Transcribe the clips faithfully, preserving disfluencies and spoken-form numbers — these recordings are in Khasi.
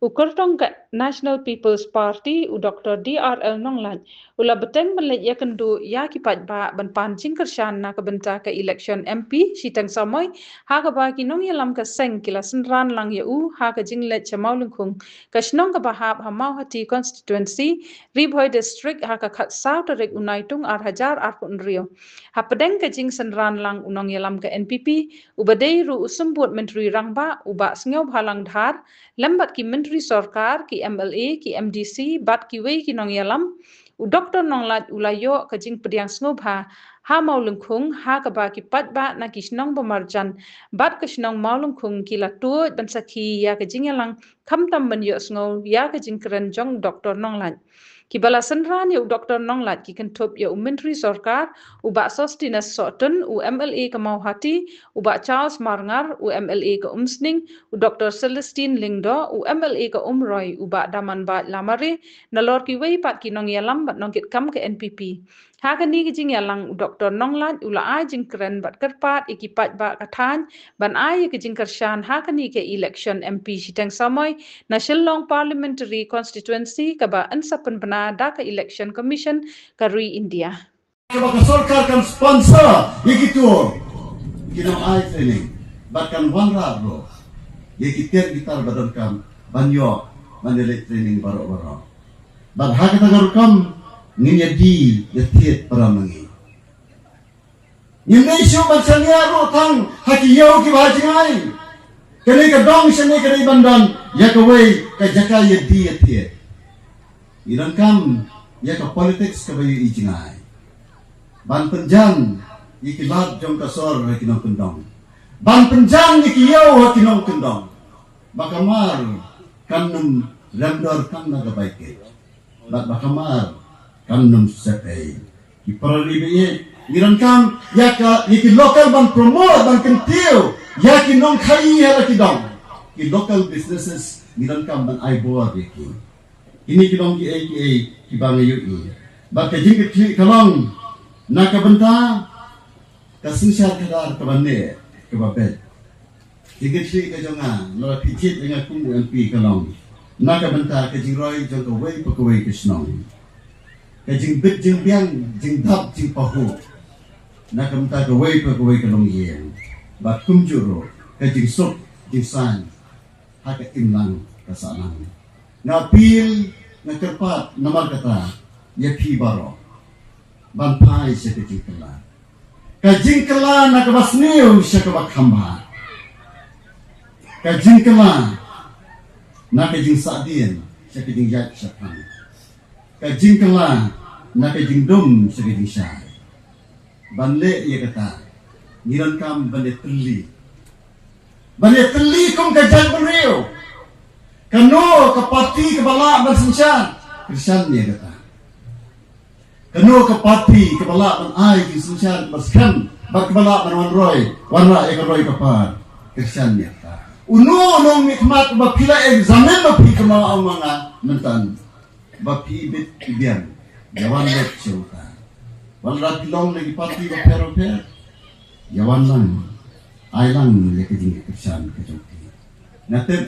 U kyrtong ka National People's Party, u Doctor D R L Nonglait, u la bteng ban leit ïakynduh ïa ki paidbah ban pan jingkyrshan na ka bynta ka election M P shiteng samoi, ha kaba ki nongïalam ka seng ki la synran lang ïa u ha ka jingleit sha Mawlyngkhung, ka shnong kaba hap ha Mawhati constituency, Ri Bhoi District, ha ka khatsaw tarik u Naitung ar hajar arphew hynriew. Hapdeng ka jingsynran lang u nongïalam ka N P P, uba dei ruh u symbud Myntri Rangbah, u Bah Sniawbhalang Dhar, lem bad ki myntri sorkar, ki M L A, ki M D C, bad kiwei ki nongïalam, u Doctor Nonglait u la ïoh ka jingpdiang sngewbha ha Mawlyngkhung, ha kaba ki paidbah na ki shnong ba marjan bad ka shnong Mawlyngkhung ki la tuid ban sakhi ïa ka jingïalang, khamtam ban ïohsngew ïa ka jingkren jong Doctor Nonglait. Kiba la synran ïa u Doctor Nonglait ki kynthup ïa u Myntri Sorkar, u Bah Sosthenes Sohtun, u M L A ka Mawhati, u Bah Charles Marngar, u M L A ka Umsning, u Doctor Celestine Lyngdoh, u M L A ka Umroi, u Bah Damanbait Lamare, nalor kiwei pat ki nongïalam bad nongkitkam ka N P P. Ha kane ka jingïalang, u Doctor Nonglait u la ai jingkren bad kyrpad ïa ki paidbah ka thaiñ ban ai ïa ka jingkyrshan ha kane ka election M P shiteng samoi na Shillong Parliamentary Constituency, kaba yn sa pynbna da ka Election Commission ka ri India. Kaba ka sorkar kan sponsor ïa kito ki nong ai training bad kan wanrah ruh ïa ki tiar ki tar ba donkam ban ïoh ban ïaleh training baroh baroh. Bad ha kata ka rukom ngin ïa die ïa thied para ma ngi. Ngim dei shuh ban shaniah ruh tang ha ki ïew kiba ha jngai. Kane ka dong shane ka dei ban don ïa kawei ka jaka ïa die ïa thied. Ngi donkam ïa ka politics kaba ïohi jngai. Ban pynjan ïa ki lad jong ka sor ha ki nongkyndong. Ban pynjan ïa ki ïew ha ki nongkyndong. Ba ka mar kan nym rem dor tang na ka bai kit. Bad ba ka mar kan nym sep ei. Ki para ri ba ïeit, ngi donkam ïa ka, ïa ki local ban promote, ban kyntiew ïa ki nongkhaii ha la ki dong. Ki local businesses ngi donkam ban ai bor ïa ki. Kine ki long kiei kiei kiba nga ïohi. Bad ka jingkitkhlieh ka long na ka bynta ka synshar khadar kaba neh kaba beit. Jingkitkhlieh ka jong nga, lada phi jied ïa nga kum u M P, ka long na ka bynta ka jingroi jong kawei pa kawei ka shnong. Ka jingbit jingbiang, jingdap jingpahuh na ka bynta kawei pa kawei ka longïing. Bad kumjuh ruh ka jingsuk jingsaiñ ha ka imlang ka sahlang. Nga appeal, nga kyrpad namar kata ïa phi baroh ban phai sha ka jingkylla. Ka jingkylla na kaba sniew sha kaba kham bha. Ka jingkylla na ka jingsahdien sha ka jingïaid shaphrang. Ka jingkylla na ka jingdum sha ka jingshai. Ban leh ïa kata, ngi donkam ban ïatylli. Ban ïatylli kum ka jaitbynriew. Kano ka parti kaba lah ban synshar, kyrshan ïa kata. Kano ka parti kaba lah ban ai jingsynshar kaba skhem bad kaba lah ban wanroi, wanrah ïa ka roi ka par, kyrshan ïa kata. Uno uno u nongmihkhmat ba phi la examine ba phi kynmaw ong ma nga mynta, ba phi bit phi biang, ïa wan leit sha uta. Wat la phi long na ki parti bapher bapher, ïa wan lang, ai lang ïa ka jingkyrshan ka jong phi. Nga tip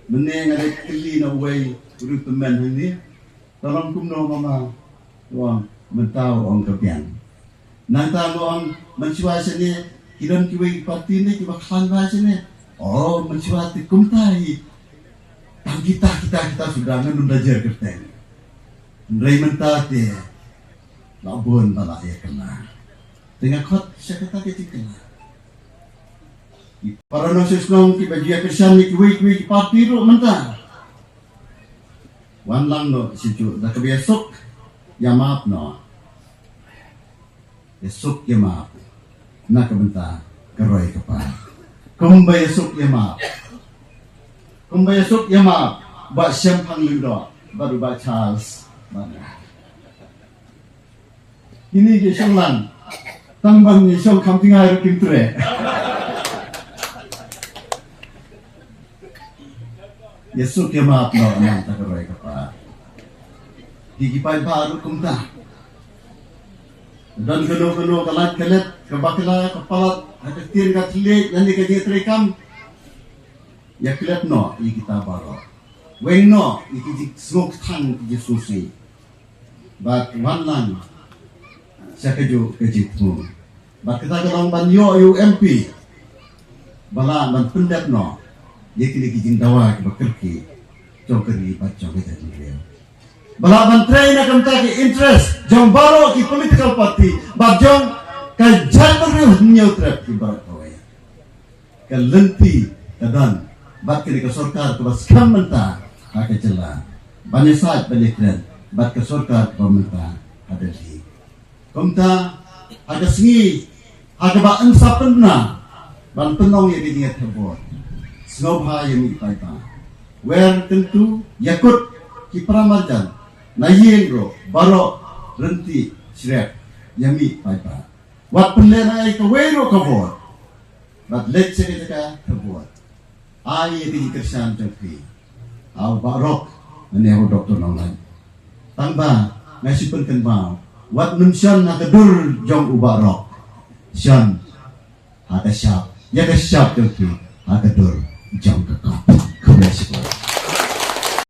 mynne nga dei kylli na uwei u riewtymmen hangne, to long kumno mama? Ong mynta u ong ka biang. Nangta nga ong mynshuwa shane ki don kiwei ki parti ne kiba khlaiñ bha shane. Oh, mynshuwa te kumta hi. Tang kita kita kita suda ngan ym da jer kyrteng. Hynrei mynta te la bun ba la ïa kylla. Te nga khot sha kata ka jingkylla. Ki para nongshong shnong kiba ju ïa kyrshan ïa kiwei kiwei ki parti ruh mynta. Wan lang noh sha juh da kaba ïa suk ïa map noh. Ïa suk ïa map na ka bynta ka roi ka par. Kumba ïa suk ïa map. Kumba ïa suk ïa map. Bah Shemphang Lyngdoh bad u Bah Charles Marngar. Kine ki shong lang. Tang ban ïa shong kham jngai ruh kim treh. Ïa suk ïa map noh na ka bynta ka roi ka par. Ki ki paidbah ruh kumta. Don kano kano ka lait ka let, ka bakla, ka palat ha ka ktien ka thylliej lane ka jingtreikam. Ïa klet noh ïa kita baroh. weng noh ïa ki jingsngewthuh, ki jingsngewsih. Bad wan lang sha kajuh ka jingthmu. Bad kata ka long ban ïoh ïa u M P ba lah ban pyndep noh ïa kine ki jingdawa kiba kyrkieh jong ka ri bad jong ka jaitbynriew. Ba lah ban trei na ka bynta ki interest jong baroh ki political party bad jong ka jaitbynriew Hynñiewtrep ki baroh kawei. Ka lynti ka don bad kane ka sorkar kaba skhem mynta ha ka jylla ban ïasaid ban ïakren bad ka sorkar kaba mynta ha Delhi. Kumta ha ka sngi ha kaba yn sa pynbna ban pynlong ïa ka jingïathep vote, sngewbha ïa mih paidbah. Wer kyntu, ïakut ki para marjan, na ïing ruh baroh, rynti shrek, ïa mih paidbah. Wat pynlehnohei kawei ruh ka vote. Bad leit sha ka jaka thep vote. Ai ïa ka jingkyrshan jong phi ha u Bah Rock ne ha u Doktor Nonglait. Tang ba nga shu pynkynmaw, wat nym shon ha ka dur jong u Bah Rock, shon ha ka shap, ïa ka shap jong phi ha ka dur jong ka kot. Khublei shibun.